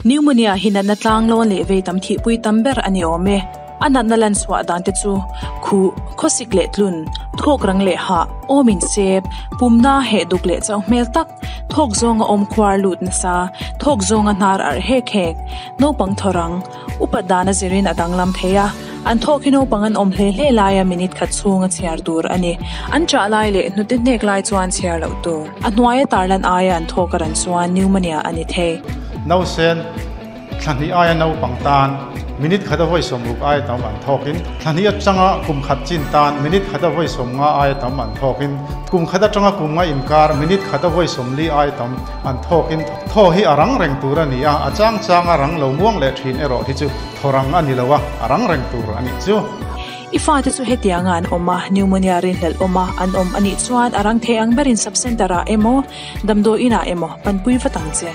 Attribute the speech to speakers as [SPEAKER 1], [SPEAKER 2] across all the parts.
[SPEAKER 1] Pneumonia hi natna tlanglawn leh vei tam thihpui tam ber a ni awm e. A natna lan chhuah dan te chu, khuh, khawsik leh tlun, thawk rang leh hah, awm insep, pumna, heh duk leh chauh hmel tak, thawk zawnga awm khuar lut nasa, thawk zawnga hnar arh hek hek, naupang thaw rang, upat dana zirin a danglam thei a, an thawk hi naupang an awm hle hle laia minute khat chhunga chhiar tur a ni. An chah lai leh hnute hnek lai chuan chhiar loh tur. A hnuaia tarlan aia an thawk a ran chuan pneumonia a ni thei.
[SPEAKER 2] Nausen thla hnih aia naupang tan minute khat a vawi 60 aia tam an thawkin, thla hnih atanga kum khat chin tan minute khat a vawi 50 aia tam an thawkin, kum khat atanga kum nga inkar minute khat a vawi 40 aia tam an thawkin thaw hi a rang reng tur a ni a, a chang changa rang lo muang leh thin erawh hi chu thaw rang a ni lo a, a rang reng tur a nih chu.
[SPEAKER 1] I fate chu hetianga an awm a, pneumonia rinhlelh awm a an awm a nih chuan a rang thei ang berin sub-centre ah emaw, damdawi inah emaw panpui vat ang che.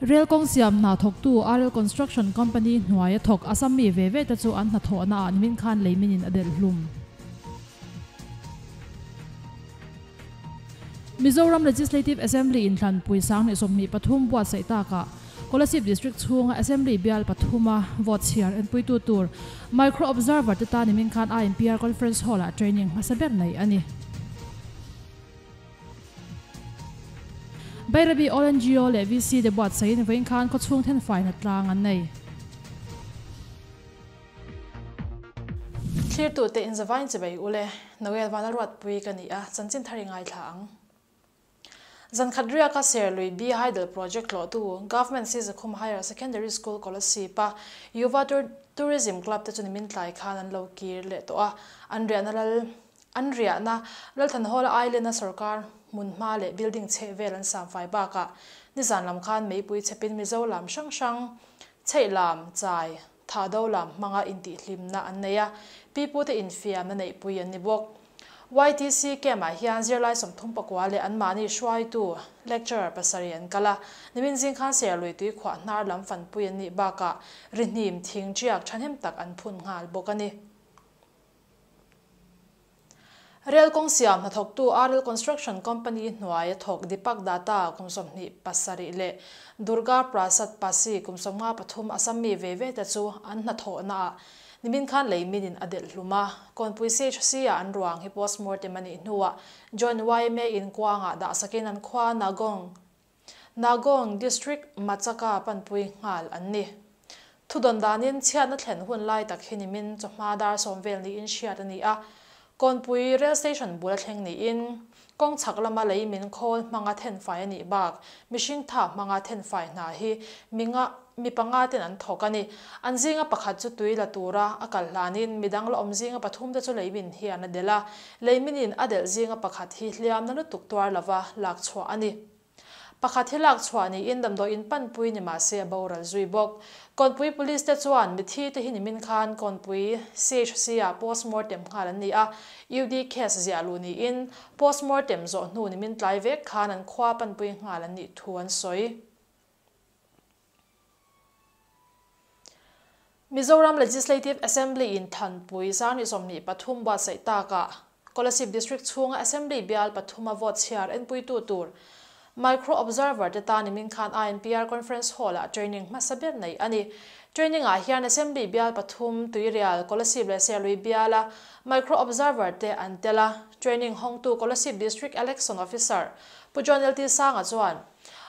[SPEAKER 3] Rel kawng siam hna thawktu RL Construction Company hnuaia thawk Assam mi ve ve te chu an hnathawhna ah nimin khan leimin in a delh hlum. Mizoram Legislative Assembly inthlanpui 2023 buatsaih takah Kolasib District chhunga Assembly bial pathuma vote chhiar enpuitu tur Micro Observer te tan nimin khan IMPR Conference Hall-ah training hmasa ber nei a ni. Bairabi All NGO leh VC te buatsaihin vawiin khan khawchhung thenfai hnatlang an nei.
[SPEAKER 4] Thlirtute inzavain chibai ule, Noel Vana Ruatpui ka ni a, chanchin thar i ngaithla ang. Zankhat riaka Serlui B Hydel Project tlawhtu Government Sizakhum Higher Secondary School Kolasib-a Yuva Tourism Club te chu nimin tlai khan an lo kir leh tawh a, an riahna lal an riahna Lalthanhawla Island-a sorkar hmunhma leh building chheh vel an samfai bakah nizan lam khan meipui chhepin Mizo lam hrang hrang chheih lam chai Tha do lam hmanga intihhlimna an nei a, pipute infiamna neihpui an ni bawk. YTC camp-ah hian zirlai 34 leh anmahni hruaitu, lecturer, pasarih an kal a, nimin zing khan Serlui tuikhuah hnar lam fanpui an nih bakah rihnim thing ṭiak ṭhahnem tak an phun nghal bawk a ni. Rel kawng siam hnathawktu RL Construction Company hnuaia thawk Deepak Datta kum 27 leh Durga Prasad Pasi kum 53 Assam mi ve ve te chu an hnathawhnaah nimin khan lei minin a delh hlum a. Kawnpui CHC ah an ruang hi postmortem a nih hnuah Joint yma in kuangah dahsakin an khua Nagong Nagaon District Machaka panpui nghal an ni. Thudawn danin chhiatna thlen hun lai tak hi nimin chawhma dar sawm vel niin hriat a ni a. Kawnpui Rail Station bula thleng niin kawng chhak lama lei min khawl hmanga thenfai a nih bak mihring tha hmanga thenfai hna hi minga mi panga ten an thawk a ni. An zinga pakhat chu tui la tura a kal hlanin midang la awm zinga pathum te chu leimin hian a delh a. Leiminin a delh zinga pakhat hi hliamna lutuk tuar lova lak chhuah a ni. Pakhat hi lak chhuah niin damdawi in panpui ni mah se a boral zui bawk. Kawnpui Police te chuan mithi te hi nimin khan Kawnpui CHC ah postmortem nghal an ni a, UD case ziah luh niin postmortem zawh hnu nimin tlai vek khan an khua panpui nghal an nih thu an sawi. Mizoram Legislative Assembly in Thanpui 2023 buatsaih takah Kolasib District chhunga Assembly bial pathuma vote chhiar enpuitu tur Micro Observer te tan nimin khan INPR Conference Hall-ah training hmasa ber nei a ni. Training-ah hian Assembly bial pathum, Tuirial, Kolasib leh Serlui biala Micro Observer te an tel a. Training hawngtu Kolasib District Election Officer Pu John LT Sanga chuan,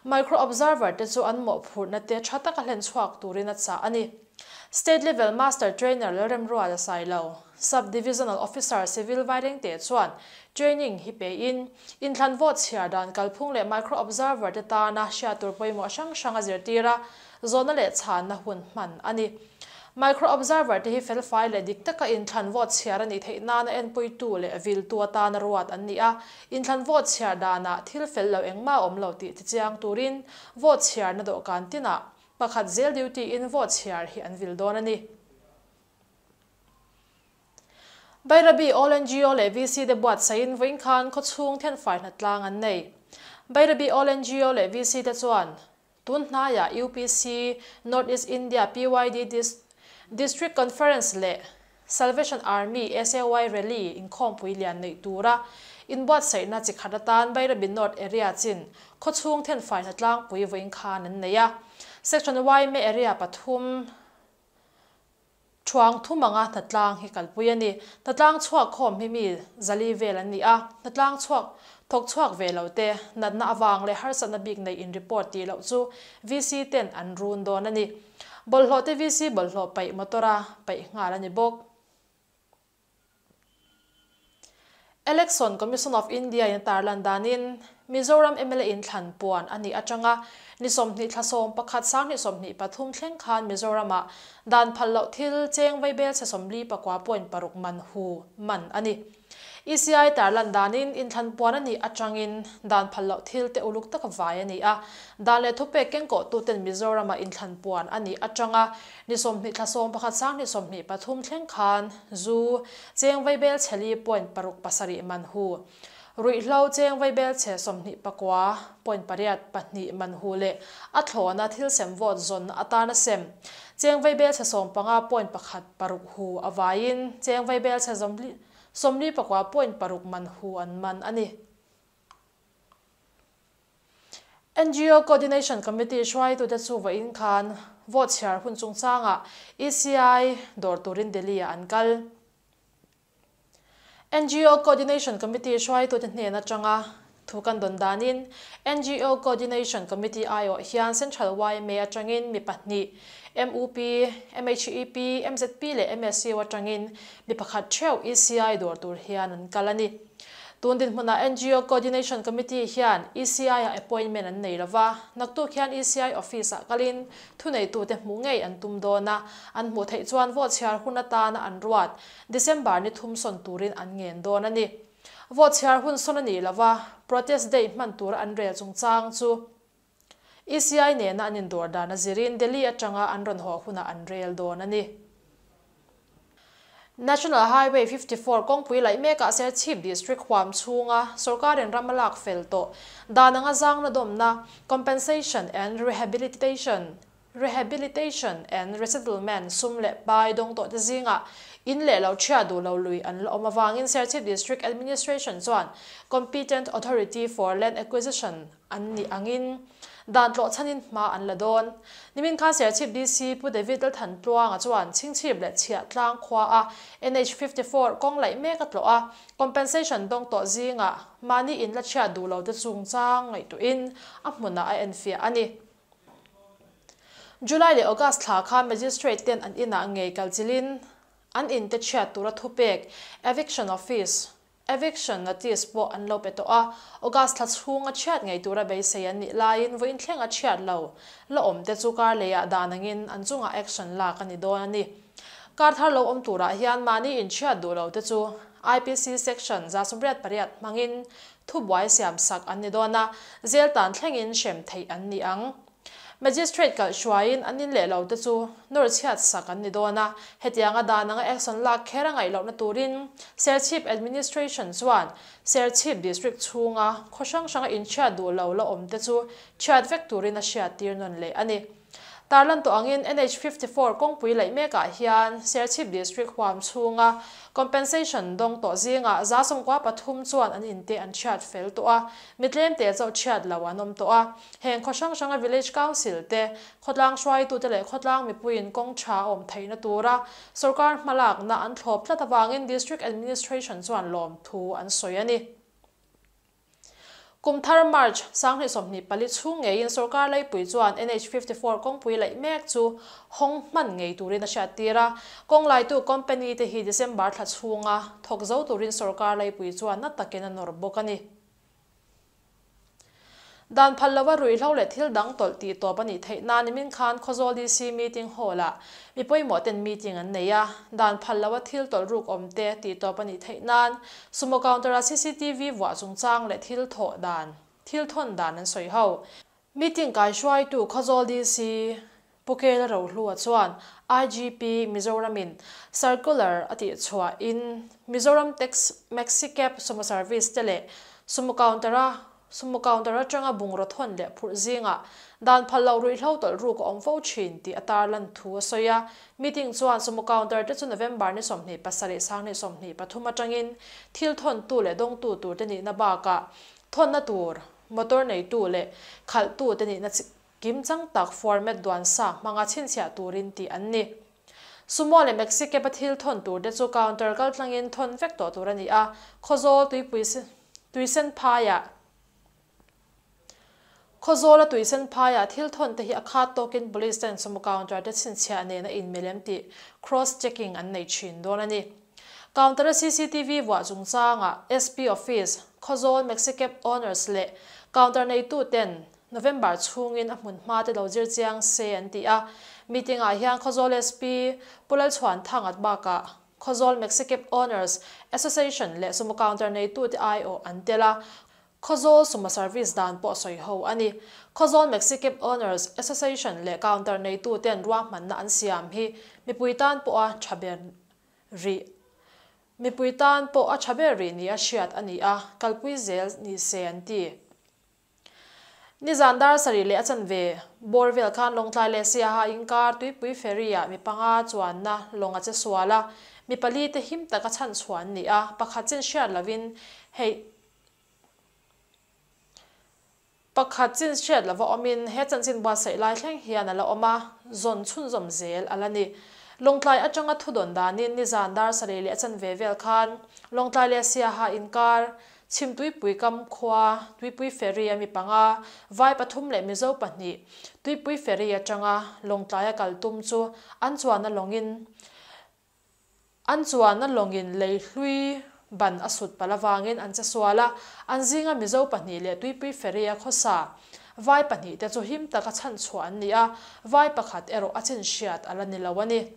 [SPEAKER 4] Micro Observer te chu an mawhphurhna te tha taka hlen chhuak turin a chah a ni. State Level Master Trainer Lalremruat a sai lo. Sub Divisional Officer Civil Vairengte chuan training hi pein, inthlan vote chhiar dan kalphung leh Micro Observer te tana hriat tur pawimawh hrang hrang a zirtir a, zawhna leh chhanna hun hman a ni. Micro Observer te hi felfai leh dik taka inthlan vote chhiar a nih theih nana enpuitu leh viltu atana ruat an ni a, inthlan vote chhiar danah thil fel lo engmah a awm lo tih tichiang turin vote chhiarna dawhkan tinah pakhat zel duty in vote chhiar hi an vil dawn a ni. Bairabi All NGO leh VC te buatsaihin vawiin khan khawchhung thenfai hnatlang an nei. Bairabi All NGO leh VC te chuan tun hnaiah UPC North East India PYD District Conference leh Salvation Army SAY Rally inkhawmpui lian neih tura inbuatsaihna chi khat atan Bairabi North Area chin khawchhung thenfai hnatlangpui vawiin khan an nei a. Section yma Area pathum Thuang thum anga hnatlang hi kalpui a ni. Hnatlang chhuak khawm hi mi zali vel an ni a, hnatlang chhuak thawk chhuak ve lo te, natna avang leh harsatna bik nei in report tih loh chu VC ten an run dawn a ni. Bawlhhlawh te VC bawlhhlawh paih motor a paih nghal a ni bawk. Election Commission of India in a tarlan danin, Mizoram mla inthlan puan a nih atanga ni 20 thla 11 2023 thleng khan Mizoram-ah dan phal loh thil cheng vaibel chhe 49.6 man hu man a ni. ECI tarlan danin inthlan puan a nih atangin dan phal loh thil te uluk taka vai a ni a, dan leh thupek kengkawhtuten Mizoram-ah inthlan puan a nih atanga ni 20 thla 11 2023 thleng khan zu cheng vaibel chhe li point paruk pasarih man hu, ruihhlo cheng vaibel chhe 29.82 man hu leh a thlawna thil sem vote zawn atana sem cheng vaibel chhe 15.16 hu avaiin cheng vaibel chhe 49.6 man hu an man a ni. NGO Coordination Committee hruaitute chu vawiin khan vote chhiar hun chungchangah ECI dawr turin Delhi-ah an kal. NGO Coordination Committee hruaitute hnen atanga thu kan dawn danin NGO Coordination Committee aiawh hian Central yma atangin mi pahnih, MUP, MHEP, MZP leh MSU atangin mi pakhat theuh ECI dawr tur hian an kal a ni. Tun dinhmunah NGO Coordination Committee hian ECI-ah appointment an nei lova, naktuk hian ECI office-ah kalin thuneitute hmuh ngei an tum dawn a, an hmuh theih chuan vote chhiar hun atana an ruat December ni thum sawn turin an ngen dawn a ni. Vote chhiar hun sawn a nih lova, protest day hman tura an rel chungchang chu ECI nena an indawr dan a zirin Delhi atanga an rawn haw hunah an rel dawn a ni. National Highway 54 kawngpui laih mekah Serchhip District huam chhunga sorkarin ram a lak fel tawh dan anga zangna dawmna, Compensation and Rehabilitation, Rehabilitation and Resettlement sum leh pai dawng tawh te zingah in leh lo chhia duh lo lui an la awm avangin Serchhip District Administration chuan Competent Authority for Land Acquisition an nih angin dan tlawh chhanin hma an la dawn. Nimin khan Serchhip DC Pu David Lalthantluanga chuan Chhingchhip leh Chhiahtlang khua a NH 54 kawng laih mek a tlawh a, compensation dawng tawh zingah mahni in la chhiat duh lo te chungchang ngaihtuahin a hmunah a enfiah a ni. July leh August thla khan Magistrate ten an inah ngei kalchilhin an in te chhiat tura thupek, eviction office, Eviction notice pawh an lo pe tawh a, August thla chhunga chhiat ngei tura beisei an nih laiin vawiin thleng a chhiat lo la awm te chu kar leiah dan angin an chungah action lak a ni dawn a ni. Kar thar lo awm turah hian mahni inchhiat duh lo te chu IPC section 188 hmangin thubuai siam sak an ni dawn a, zel tan thlengin hrem theih an ni ang. Magistrate kalh hruaiin an in leh lo te chu nawr chhiat sak an ni dawn a, hetianga dan anga action lak kher a ngaih lohna turin Serchhip Administration chuan Serchhip District chhunga khaw hrang hranga inchhiat duh lo la awm te chu chhiat vek turin a hriattir nawn leh a ni. Tarlan tawh angin NH 54 kawngpui laih mekah hian Serchhip District huam chhunga compensation dawng tawh zingah 93 chuan an inte an chhiat fel tawh a, mi tlemte chauh chhiat lo an awm tawh a. Heng khaw hrang hranga Village Council te, khawtlang hruaitute leh khawtlang mipuiin kawng tha a awm theihna tura sorkar hmalakna an thlawp tlat avangin District Administration chuan lawmthu an sawi a ni. Kum thar March 2024 chhung ngeiin sorkar leipui chuan NH 54 kawngpui laih mek chu hawng hman ngei turin a hriattir a. Kawng laitu company te hi December thla chhunga thawk zo turin sorkar leipui chuan na takin a nawr bawk a ni. Dan phal lova ruihhlo leh thil dang tawlh tih tawp a nih theih nan nimin khan Khawzawl DC meeting hall-ah mi pawimawh ten meeting an nei a. Dan phal lova thil tawlh ruk awm te tih tawp a nih theih nan sumo counter-a CCTV vuah chungchang leh thil thawh dan, thil thawn dan an sawi ho. Meeting kaihruaitu Khawzawl DC Pu Kela Rohlua chuan IGP Mizoramin circular a tihchhuahin Mizoram Tax Maxi Cab Sumo Service te leh Sumo Counter-a. Sumo counter atanga bungraw thawn leh phurh zingah dan phal loh ruihhlo tawlh ruk a awm fo thin tih a tarlan thu a sawi a. Meeting chuan sumo counter te chu November ni 27 2023 atangin thil thawntu leh dawngtu tur te nihna bakah thawnna tur motor neitu leh khalhtu te nihna kimchang tak format duan sa hmanga chhinchhiah turin tih an ni. Sumo leh Maxi Cab a thil thawn tur te chu counter kaltlangin thawn vek tawh tur a ni a, Khawzawl tuipui Tuisen phaiah Khawzawla tuisen phaiah thil thawn te hi a khat tawkin Police ten sumo counter te chhinchhiah nen a inmil em tih cross checking an nei thin dawn a ni. Counter a cctv vuah chungchangah SP Office, Khawzawl Maxi Cab Owners leh counter neitu ten November chhungin a hmun hma te lo zir chiang se an ti a. Meeting ah hian Khawzawl SP Pu Lalchhuan Thangat bakah Khawzawl Maxi Cab Owners Association leh sumo counter neitute aiawh an tel a, Khawzawl sumo service dan pawh sawi ho a ni. Khawzawl Maxi Cab Owners Association leh counter neituten ruahmanna an siam hi mipui tan pawha tha ber rih mipui tan pawh a tha ber rih ni a hriat a ni a, kalpui zel ni se an ti. Nizan dar sarih leh a chanve bawr vel khan Lawngtlai leh Siaha inkar tuipui ferry ah mi panga chuanna lawng a che sual a, mi pali te him taka chhan chhuah an ni a, pakhat chin hriat lovin hei pakhat chin hriat lova awmin he chanchin buatsaih lai thleng hian a la awm a, zawn chhunzawm zel a la ni. Lawngtlai atanga thudawn danin nizan dar sarih leh a chanve vel khan Lawngtlai leh Siaha inkar Chhim Tuipui kam khua, Tuipui Ferry a mi panga, Vai pathum leh Mizo pahnih, Tuipui Ferry atanga Lawngtlaia kal tum chu an chuanna lawngin an chuanna lawngin lei hlui ban a sut palh avangin an che sual a, an zinga Mizo pahnih leh Tuipui Ferry a khawsa Vai pahnih te chu him taka chhanchhuah an ni a, Vai pakhat erawh a chin hriat a la ni lo a ni.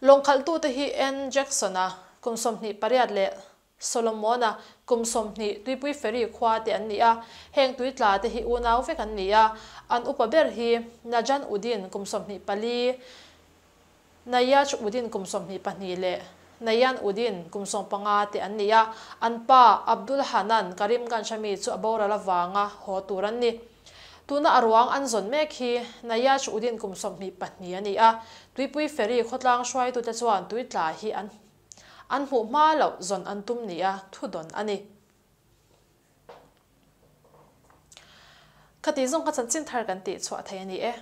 [SPEAKER 4] Lawngkhalhtute hi Ann Jackson-a kum 28 leh Solomon-a kum 20 Tuipui Ferry khua te an ni a, heng tuitla te hi unau vek an ni a, an upa ber hi Najan Uddin kum 24, Nayaj Uddin kum 22 leh Nayan Uddin kum 15 te an ni a, an pa Abdul Hanan Karimganj ami chu a boral avanga haw tur an ni. Tuna a ruang an zawn mek hi Nayaj Uddin kum 22 a ni a, Tuipui Ferry khawtlang hruaitute chuan tuitla hi an an hmuh hma loh zawn an tum ni a thudawn a ni. Khati zawng kha chanchin thar kan tih chhuah thei a ni e.